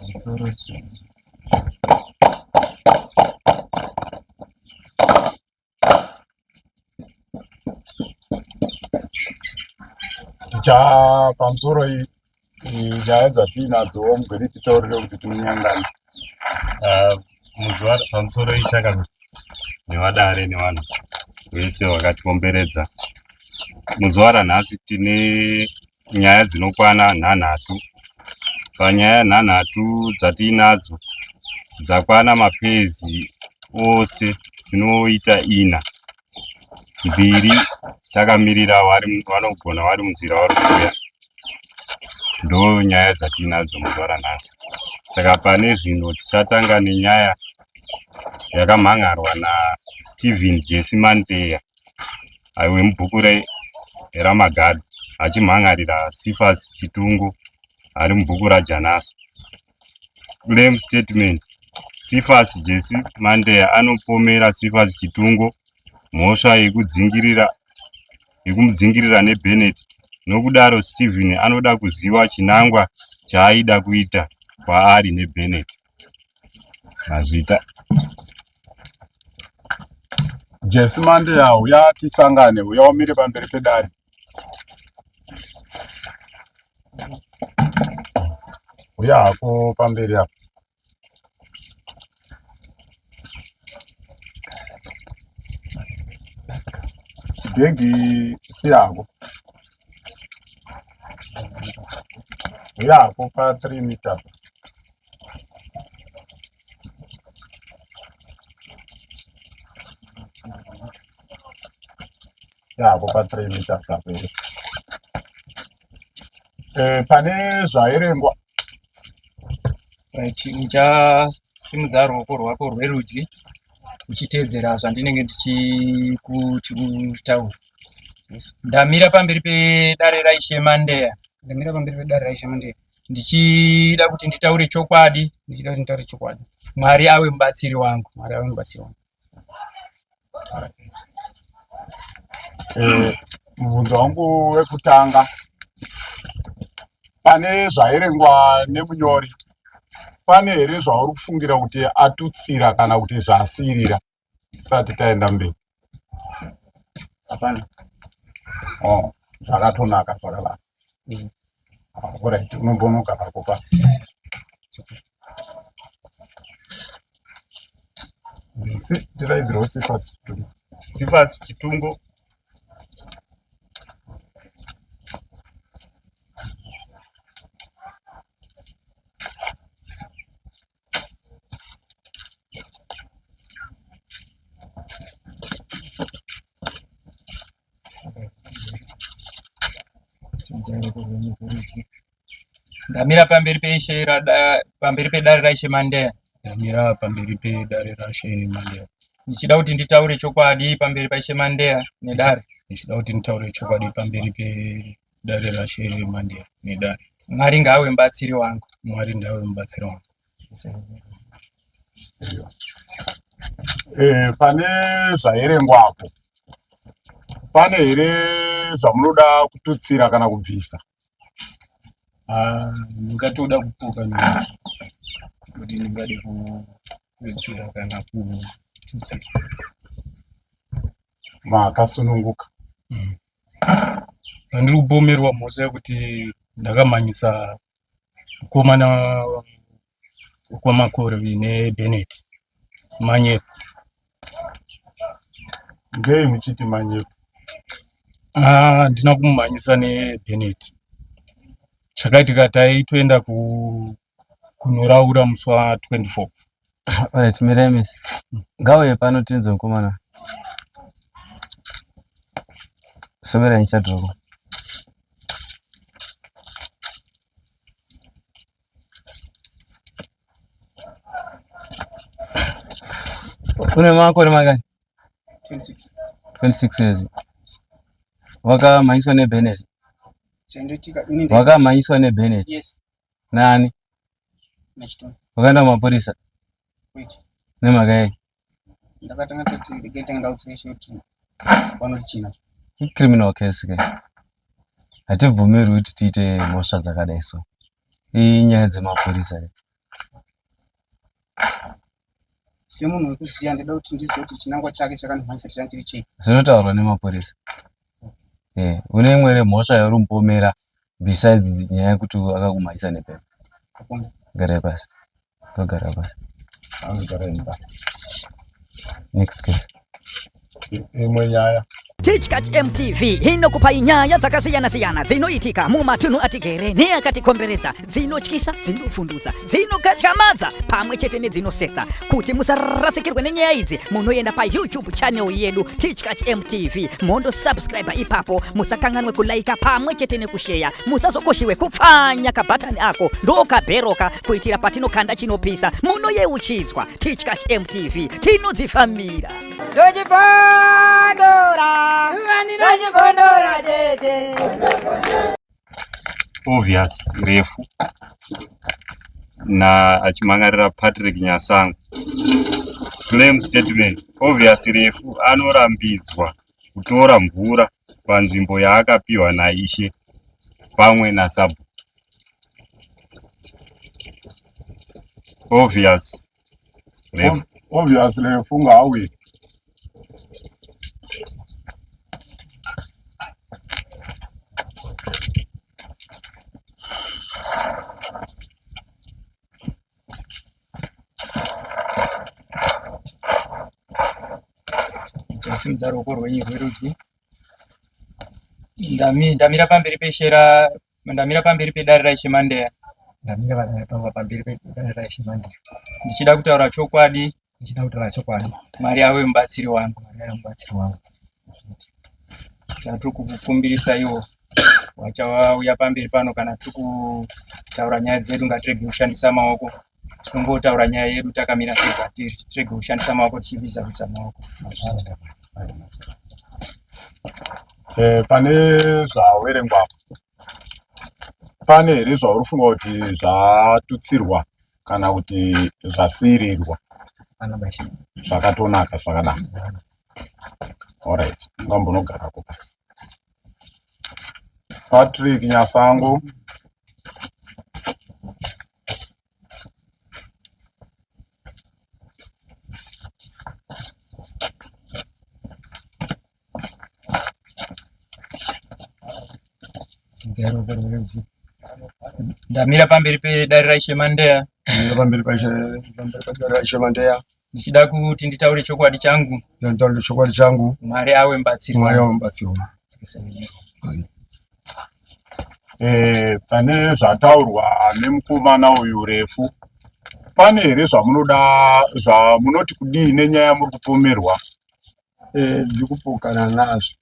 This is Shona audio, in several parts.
Pamusoro. Ticha pamusoro nyaya dzatiinadzo mugwere titaurire kuti tinonyangana. Ah, muzuva pamusoro ichaka nevadare nevanhu vese vakatikomberedza. Muzuva ranhasi tine nyaya dzinokwana nhanhatu. Panyaya nhanhatu dzatiinadzo dzakwana mapezi ose dzinoita ina. Mbiri takamirira vanogona vari munzira vari kuuya. Ndo nyaya dzatiinadzo muzuva ranhasi. Saka pane zvino tichatanga nenyaya yakamhan'arwa naStephen Jesse Mandeya wemubhuku raMagado achimhan'arira Cephas Chitungo ari mubhuku raJanaso. Claim statement Cephas Jesse Mandeya anopomera Cephas Chitungo mhosva yekudzingirira yekumudzingirira neBennett. Nokudaro Stephen anoda kuziva chinangwa chaaida kuita kwaari neBennett. Mazvita. Jesi Mandeya uya tisangane uya umire pamberi pedare. Uya hako pamberi apo. Chibhegi siyako. Uya hako pa 3 meter. Yako pa 3 meters apo yes. Eh, pane zvaerengwa Right, uchasimudza ruoko rwako rwerudyi uchiteedzera zvandinenge ndichikuti utaure. Ndamira pamberi pedare raIshe Mandeya. Ndamira pamberi pedare raIshe Mandeya. Ndichida kuti nditaure chokwadi. Ndichida kuti nditaure chokwadi. Mwari awe mubatsiri wangu. Mwari awe mubatsiri wangu. Eh, mubvunzo wangu wekutanga pane zvaerengwa nemunyori pane here zvauri kufungira kuti atutsira kana kuti zvaasirira tisati taenda mberi Hapana. Oh, zvakatonaka zvakadaro. Mm. Alright, unombonoka pako pasi. Tiraidzirwo Sifasi Chitungo. Sifasi Chitungo. Ndamira pamberi peishe pamberi pedare raIshe Mandeya. Ndamira pamberi pedare raIshe Mandeya. Ndichida kuti nditaure chokwadi pamberi paIshe Mandeya nedare. Ndichida kuti nditaure chokwadi pamberi pedare raShe Mandeya nedare. Mwari ngaawe mubatsiri wangu. Mwari ngaawe mubatsiri wangu. Eh, pane zvaerengwa apo pane here zvamunoda kututsira kana kubvisa? Ah, ndingatoda kupoka kuti ndingade kuwedzera kana kututsira. Makasununguka. Pandiri kupomerwa mhosva yekuti ndakamhanyisa mukomana wekwaMakore neBennett manyepo. Ngei muchiti manyepo? Ah, handina kumumhanyisa neBennett. Chakaitika taitoenda kunoraura musi wa 24. Alright, mirai mese. Ngauye pano tinzwe mukomana. Somerai ndichadropa. Une makore mangani? 26. 26 years. Wakamhanyiswa neBennett. Chandoitika ini Wakamhanyiswa neBennett. Yes. Nani? Nachitoni. Wakaenda kumapurisa Wait. nemhaka yei? Ndakatanga tati regai tanga ndaudzwa ishe kuti vanotichina. Criminal case ke. Hatibvumirwi kuti tiite mhosva dzakadai so. Inyaya dzemapurisa ke. Semunhu wekuziva ndida kuti ndizive kuti chinangwa chake chakandimhanyisa changa chiri chei. Zvinotaurwa nemapurisa. Eh, une imwe here mhosva yauri kumupomera besides nyaya yekuti akakumhanyisa nebhemba? Hakuna. Garai pasi. Gogara pasi. Garai pasi. Next case. Imwe nyaya. Tichkach MTV inokupai nyaya dzakasiyana-siyana dzinoitika mumatunhu atigere neakatikomberedza, dzinotyisa, dzinovhundutsa, dzinokatyamadza pamwe chete nedzinosetsa. Kuti musarasikirwe nenyaya idzi, munoenda paYouTube channel yedu Tichkach MTV, mondosubscribe ipapo, musakanganwe kulaika pamwe chete nekusheya, musazokoshiwe kupfanya kabhatani ako ndokabheroka kuitira patinokanda chinopisa munoyeuchidzwa. Tichkach MTV tinodzifambira. Ndochibondora, ndochibondora tete. Obvious refu na achimhan'arira Patrick Nyasango. Claim statement. Obvious refu anorambidzwa kutora mvura panzvimbo yaakapiwa naishe pamwe nasabhuku. Obvious refu. Obvious refu ngaauye. Muchasimudza ruoko rwenyu rwerudyi. Ndamira pamberi peshera ndamira pamberi pedare raIshe Mandeya. Ndamira pamberi pedare raIshe Mandeya. Ndichida kutaura chokwadi. Ndichida kutaura chokwadi. Mwari ave mubatsiri wangu. Mwari ave mubatsiri wangu. Tiri kukukumbirisa iwo wachauya pamberi pano kana tiri kutaura nyaya dzedu ngatirege kushandisa maoko tinongotaura nyaya yedu takamira sezvatiri tirege kushandisa maoko tichibvisa bvisa maoko. Pane zvawerengwa apo pane here zvauri kufunga kuti zvatutsirwa kana kuti zvasiirirwa zvakatonaka zvakadaro? Alright, ungambonogarako pasi. Patrick Nyasango. Ndamira pamberi pedare raIshe Mandeya. Ndamira pamberi pedare raIshe Mandeya. Ndichida kuti nditaure chokwadi changu. Nditaure chokwadi changu. Mwari awe mubatsiri. Mwari awe mubatsiri. Pane zvataurwa nemukomana uyu refu, pane here zvamunoda zvamunoti kudii nenyaya yamuri kupomerwa? Ndiri kupokana nazvo.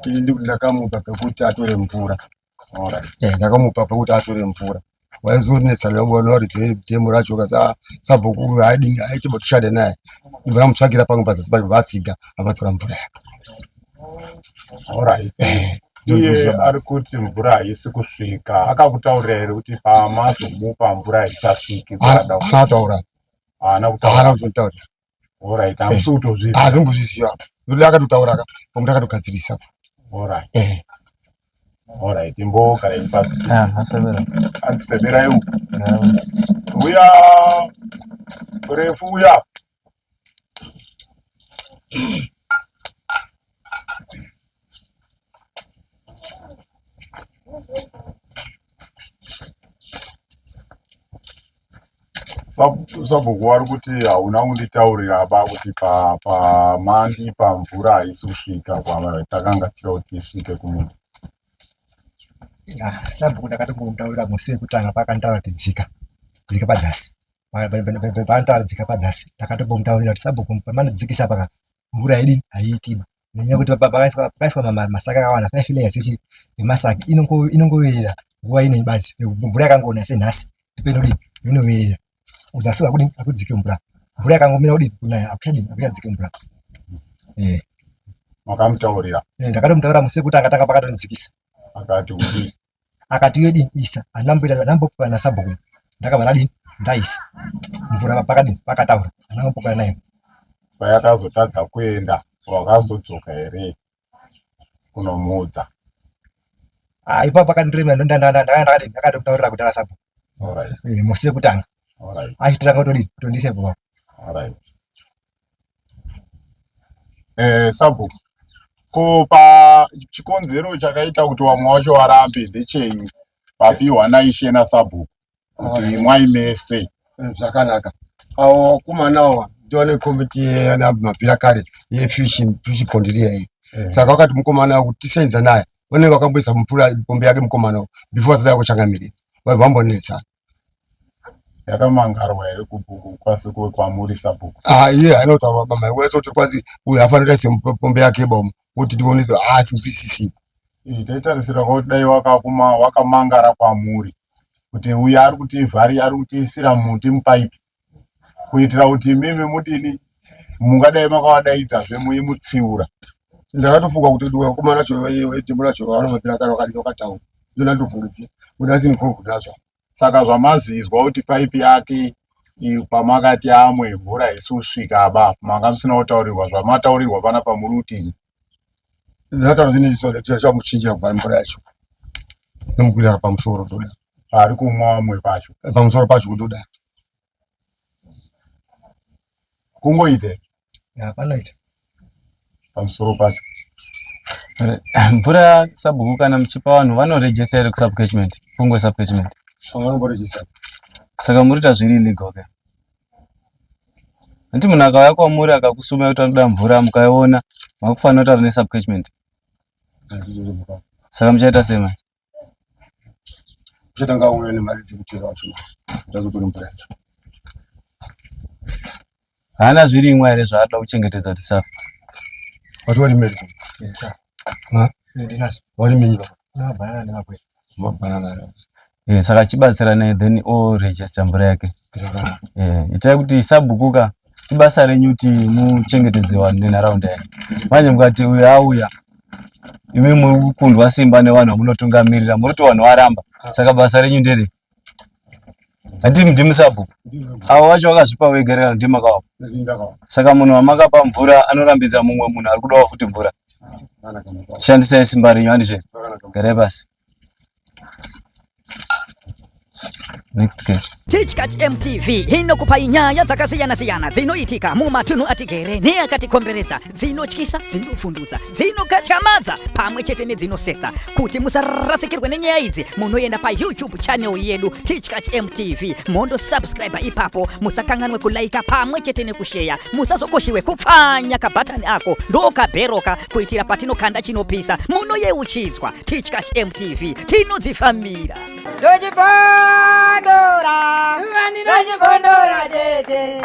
Ini ndakamupa pekuti atore mvura. Ndakamupa pekuti atore mvura. Waizonetsa varidzi demo racho kazi sabhuku uyu haadini haiti toshanda naye. Ndikamutsvagira pamwe pazasi pacho vatsiga avatora mvura yake. Alright. Iye ari kuti mvura haisi kusvika. Akakutaurira here kuti pamazomupa mvura haichasviki? Haana kutaura. Haana kutaura. Haana kuzotaura. Alright, hamusi kutozviziva. Hazvimbozviziva apa. Ndoda akatotaura ka, pamwe ndakatogadzirisa. Alright. Alright, imbogara pasi. Ah, asebera. Andiseberai uku. Uya refu uya. Sabhuku wari kuti hauna kunditaurira ba kuti pamandipa mvura haisi kusvika kwatakanga tichida kuti isvike kumunda. Sabhuku ndakatombotaurira musi wekutanga pakantaura kuti dzika dzika padzasi pakantaura dzika padzasi ndakatombomutaurira kuti sabhuku pamandidzikisa paka mvura haidini haiitiba nenyaya yekuti pakaiswa masaka akawanda 5 layers echi emasaka inongoverera nguva ine badzi mvura yakangona senhasi ndipo inodini inoverera udzasi hakudini hakudzike mvura mvura yakangomira kudini kunaya hakuchadini hakuchadzike mvura. Makamutaurira? Ndakatomutaurira musi wekutanga tanga pakatonidzikisa. Akati kudii? Akati yodini isa handamboita handambopokana nasabhuku ndakabva ndadini ndaisa mvura pakadini pakataura handambopokana naye. Payakazotadza kuenda wakazodzoka here kunomuudza? Ipapo pakandiremera ndakatotaurira kudhara sabhuku. Alright. Musi wekutanga. Achitanga kutodii kutondisa ipo papo. Eh, sabhuku ko pa chikonzero chakaita kuti vamwe vacho varambe ndechei papiwa naishe nasabhuku kuti imwai mese eh, zvakanaka awo vakomana awa ndiwane komiti mabvira kare yefish fish pond riya iyi eh. saka wakati mukomana kuti tisenza naye vanenge vakamboisa mvura pombe yake mukomana before asati akuchangamirira vaibva vambonetsana yakamangarwa here kubhuku kwasi kwamuri sabhuku ah iye haina kutaurwa bamai wese kuti kwazi uyu afanira ise pombe yake bomo kuti tionese haasi kutisisipo taitarisira kuti dai wakakuma wakamangara kwamuri kuti uyu ari kutivhari ari kutiisira muti mupaipi kuitira kuti imimi mudini mungadai makavadaidzazve muimutsiura ndakatofunga kuti vakomana vacho vedhimbo racho vanomapira kana vakadini vakataura ndonandofungidzira kuti asi involved nazvo Saka zvamazizwa kuti pipe yake pamakati amwe mvura haisi kusvika ba manga musina kutaurirwa zvamataurirwa pana pamuri kuti ndataura zvine chamuchinjira kubva mvura yacho nomukwira pamusoro ndoda ari kumwa amwe pacho pamusoro pacho kutoda kungoite panoita pamusoro pacho mvura sabhuku kana muchipa vanhu vanorejesta here kusubcatchment pungwe subcatchment saka murita zviri illegal ke hanti munhu akauya kwamuri akakusumai kuti anoda mvura mukaiona makufanira kutaura nesubcatchment saka muchaita sei manje Uchatanga uya nemari dzekutera wacho ndazotora mvura yacho. Haana zvirimwa here zvaada kuchengetedza kuti safa? Wati warimeri? Ha? Ndinazo. Warimenyi baba? Mabhanana nemagwere. Mabhanana. Eh, saka chibatsiranai then o register mvura yake. Eh, itai kuti sabhukuka ibasa renyu kuti muchengetedze vanhu nenharaunda yenyu. Manje mukati uyu auya imi muri kukundwa simba nevanhu vamunotungamirira muri kuti vanhu varamba saka basa renyu ndere handiti ndimi sabhuku avo vacho vakazvipa vega kana ndimi makavapa saka munhu wamakapa mvura anorambidza mumwe munhu ari kudawo futi mvura shandisai simba renyu handizve garai pasi Next case. Tichkach MTV inokupai nyaya dzakasiyana-siyana dzinoitika mumatunhu atigere neakatikomberedza, dzinotyisa, dzinovhundutsa, dzinokatyamadza pamwe chete nedzinosetsa. Kuti musarasikirwe nenyaya idzi, munoenda paYouTube channel yedu Tichkach MTV mondosubscribe ipapo, musakanganwe kulaika pamwe chete nekusheya, musazokoshiwe kupfanya kabhatani ako ndokabheroka kuitira patinokanda chinopisa munoyeuchidzwa. Tichkach MTV tinodzifambira. Ndochibondora, ndochibondora tete.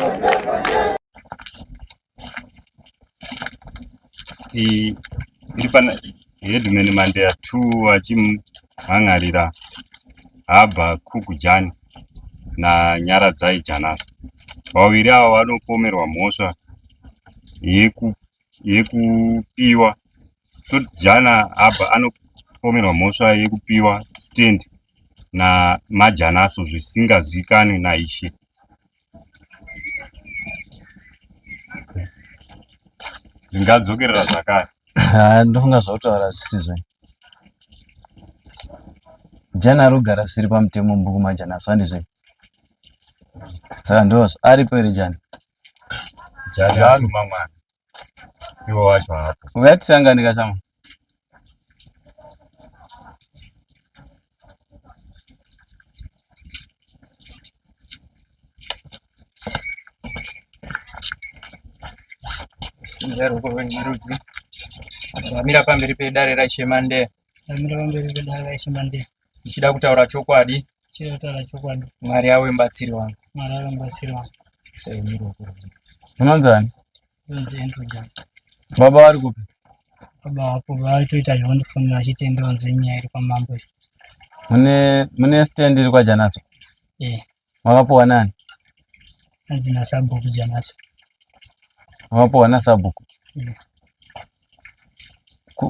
Iyi iri pana headman Mandeya 2 achimhan'arira Habha Kukujani naNyaradzai Janasa. Vaviri ava vanopomerwa mhosva yekupiwa Jana Abba anopomerwa mhosva yekupiwa stand naMajanaso zvisingazivikanwi naishe. Ndingadzokerera zvakare. Ah, ndofunga zvautaura zvisizvo. Jana ari kugara zvisiri pamutemo mubhuku maJanaso handizvo? Saka ndozvo aripo here Jana? Jana mwana. Iwo wacho hapo. Uya tisangane kachama. Sinza ruoko rwenyu rwerudyi. Ndamira pamberi pedare raIshe Mandeya. Ndamira pamberi pedare raIshe Mandeya. Ndichida kutaura chokwadi. Ndichida kutaura chokwadi. Mwari awe mubatsiri wangu. Mwari awe mubatsiri wangu. Tsikisai ruoko rwenyu. Unonzani? Ndonzi Andrew Jana. Baba vari kupi? Baba vapo vaitoita zvavanofonera vachitendewa zvenyaya iri kwamambo iyi. Mune mune stand iri kwaJanaso? Eh. Makapuwa nani? Hanzi nasabhuku Janaso. Makapuwa nasabhuku? Yeah.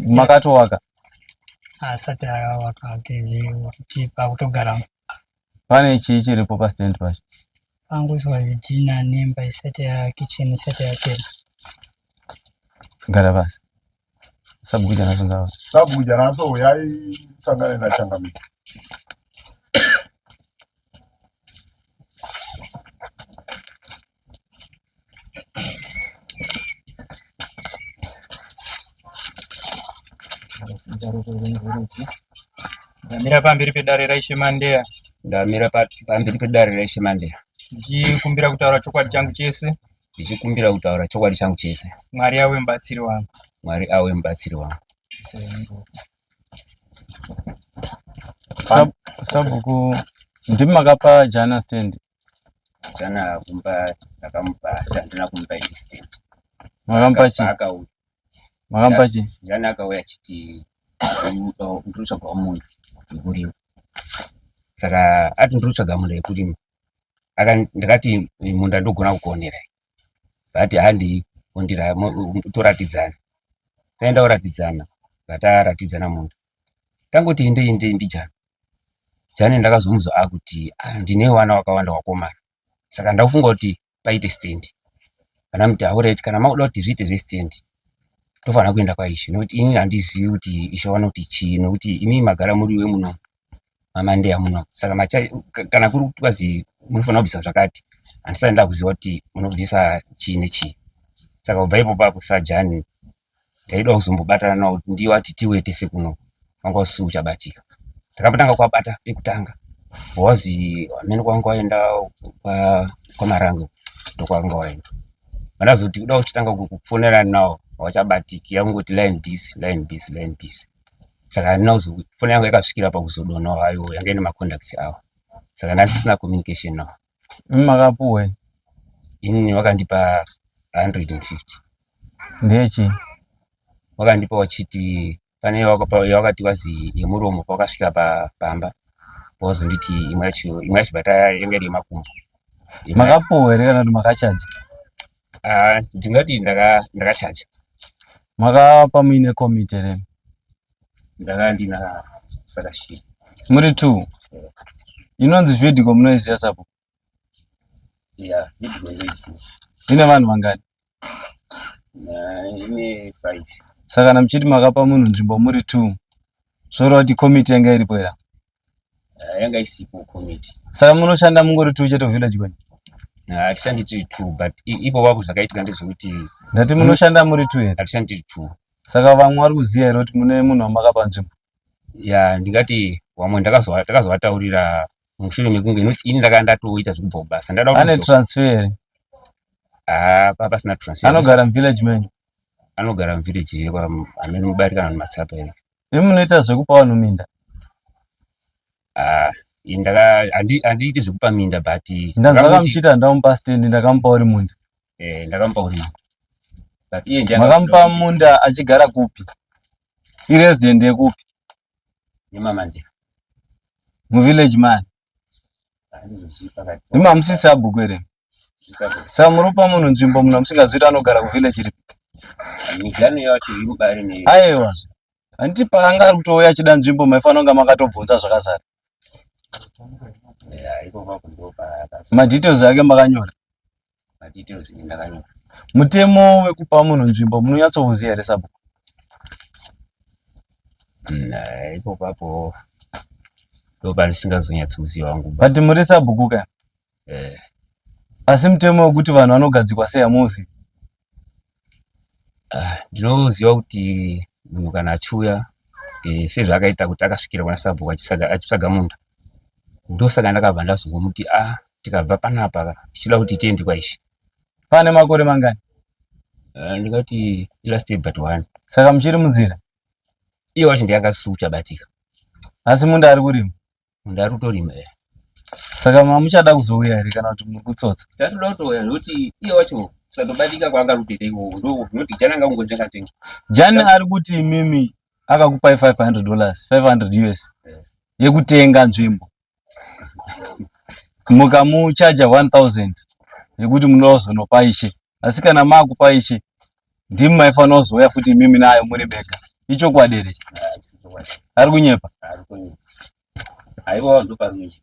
Makatowaka? Asati awaka hake kuti pakutogaramo. Pane chii chiripo pastand pacho? Pangoiswa zvidhina nemba isati ya kitchen isati yapera. Gara pasi. Sabhuku Janaso ngava. Sabhuku Janaso uyai musangane nachangamire. Simudza ruoko rwenyu rworudyi. Ndamira pamberi pedare raIshe Mandeya. Ndamira pamberi pedare raIshe Mandeya. Ndichikumbira kutaura chokwadi changu chese. Ndichikumbira kutaura chokwadi changu chese. Mwari awe mubatsiri wangu. Mwari awe mubatsiri wangu. Sabhuku ndimi makapa Jana stand. Jana kumba ndakamupa asi handina kumupa ini stand. Makamupa chii? Akauya. Makamupa chii? Jana akauya achiti ndiri kutsvagawo munda wekurima. Saka ati ndiri kutsvaga munda wekurima. Ndakati munda ndogona kukuonerai. Vati handi ondira toratidzana. Taenda kuratidzana, vataratidzana munda. Tangoti indei indei mbijana. Jane ndakazomuzwa akuti ah, ndine wana wakawanda wakomana. Saka ndakufunga kuti paite stand. Kana muti alright kana makuda kuti zviite zvestand tofanira kuenda kwaishe nekuti ini handizivi kuti ishe vanoti chii nekuti imi magara muri wemuno mamandeya muno saka macha kana kuri kwazi munofanira kubvisa zvakati handisati ndakuziva kuti munobvisa chii nechii saka kubva ipo papo sajani ndaida kuzombobatana nawo kuti ndiwo ati tiwe tese kuno wanga usiri uchabatika ndakambotanga kuwabata pekutanga wazi amene kwanga waenda kwamaranga ndokwanga waenda vandazoti kuda kuchitanga kufonera nawo hawachabatiki yakungoti line busy line busy line busy saka handina kuzo foni yangu yakasvikira pakuzodonha hayo yanga ine macontacts awo saka ndandisina communication nawo Imi makapuwe inini wakandipa 150 ndeyechii? Wakandipa wachiti pane wakati wazi yemuromo pawakasvika pamba pawazonditi imwe yacho imwe yacho bata yanga iri yemakumbo. Makapuwa here kana kuti makachaja? Ah, ndingati ndakachaja. Makapa muine komiti here? Ndaka ndina Sakashiri. Muri two. Inonzi Vidco munoiziva sapo? Yeah, Vidco ndoiziva. Ine vanhu vangani? Ine 5. Saka kana muchiti makapa munhu nzvimbo muri two, zvoreva kuti komiti yanga iripo here? Yanga isipo komiti. Saka munoshanda mungori two chete village kwenyu? Hatishandi tiri two but ipo papo zvakaitika ndezvekuti ndati munoshanda muri two here? Hatishandi tiri two. Saka vamwe vari kuziva here kuti mune munhu wamakapa nzvimbo? Ya, ndingati vamwe ndakazovataurira mushure mekunge noti ini ndakanga ndatoita zvekubva kubasa ndada ane transfer here? Ah, pasina transfer. Anogara muvillage menyu? Anogara muvillage yekwa amene mubari kana matsapa here. Imi munoita zvekupa vanhu minda? Ah, handiiti zvekupa minda but ndanzwa muchiti handamupa stand ndakamupa uri munda. Eh, ndakamupa uri munda. But iye ndiye makamupa munda achigara kupi? Iresident yekupi? Yemamandera. Muvillage man. Handizozivi pakati. Imi hamusi sabhuku here? Saka muri kupa munhu nzvimbo munhu amusingazivi kuti anogara kuvillage ripi? Migano yacho iri mubari ne. Aiwa. Handiti paanga ari kutouya achida nzvimbo maifanira kunge makatobvunza zvakazara. Yeah, ipo papo ndo paakazo. Madetails ake makanyora. Madetails ndakanyora. Mutemo wekupa munhu nzvimbo munonyatsouziva here sabhuku? Ipo papo ndo pandisingazonyatsoziva wangu. But muri sabhuku ka? Eh. Asi mutemo wekuti vanhu vanogadzikwa sei hamuuzivi? Ah, ndinoziva kuti munhu kana achiuya sezvaakaita kuti akasvikira kuna sabhuku achitsvaga munda ndosaka ndakabva ndazongomuti a ah, tikabva panapa tichida kuti tiende kwaishe. Pane makore mangani? Ndingati last year but one. Saka muchiri munzira? Iye wacho ndiye akasisi kuchabatika. Asi munda ari kurima? Munda ari kutorima eh. Saka mamuchada kuzouya here kana kuti muri kutsotsa? Tatoda kutouya nekuti iye wacho kusatobatika kwaanga ari kutoita ikoko ndo zvinoti Jani anga kungotenga tenga. Jani ari kuti imimi akakupai 500 dollars, 500 US yekutenga nzvimbo. Mukamuchaja 1000 yekuti munoda kuzonopa ishe. Asi kana makupa ishe ndimi maifanira kuzouya futi imimi nayo muri mega. Ichokwadi here? Ari kunyepa? Aiwa ndo pari kunyepa.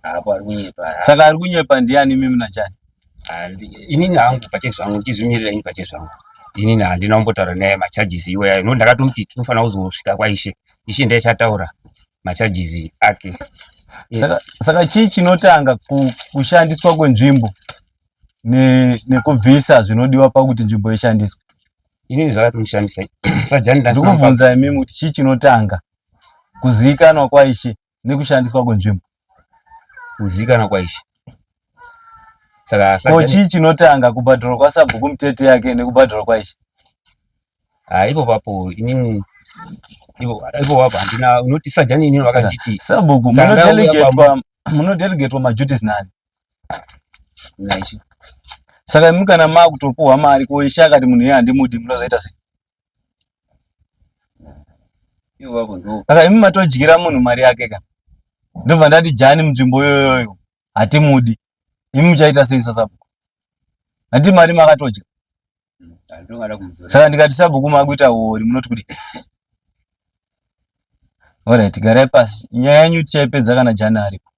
Apo ari kunyepa. Saka ari kunyepa ndiani imimi naJani? Inini hangu pachezvangu ndichizvimirira ini pachezvangu. Inini handina kumbotaura naye macharges iwayo. No ndakatomuti tinofanira kuzosvika kwaishe. Ishe ndiye achataura macharges ake. Saka chii chinotanga kushandiswa kwenzvimbo nekubvisa zvinodiwa pakuti nzvimbo ishandiswe? Inini zvakatomushamisa sajani ndikubvunza imimi kuti chii chinotanga kuzivikanwa kwaishe nekushandiswa kwenzvimbo? Kuzivikanwa kwaishe. Saka ko chii chinotanga kubhadharwa kwasabhuku mutete yake nekubhadharwa kwaishe? Ah, ipo papo inini ipo papo handina unoti sajani inini vakanditi sabhuku munodelegatwa maduties nani? Naishe. Saka imi kana makutopuhwa mari ko ishe akati munhu iye handimudi munozoita sei? Saka imi matodyira munhu mari yake ka. Ndobva ndati jani munzvimbo iyoyoyo hatimudi. Imi muchaita sei sasabhuku? Handiti mari makatodya. Saka ndikati sabhuku makuita huori munoti kudii? Alright, garai pasi. Nyaya yenyu tichaipedza kana Jani aripo.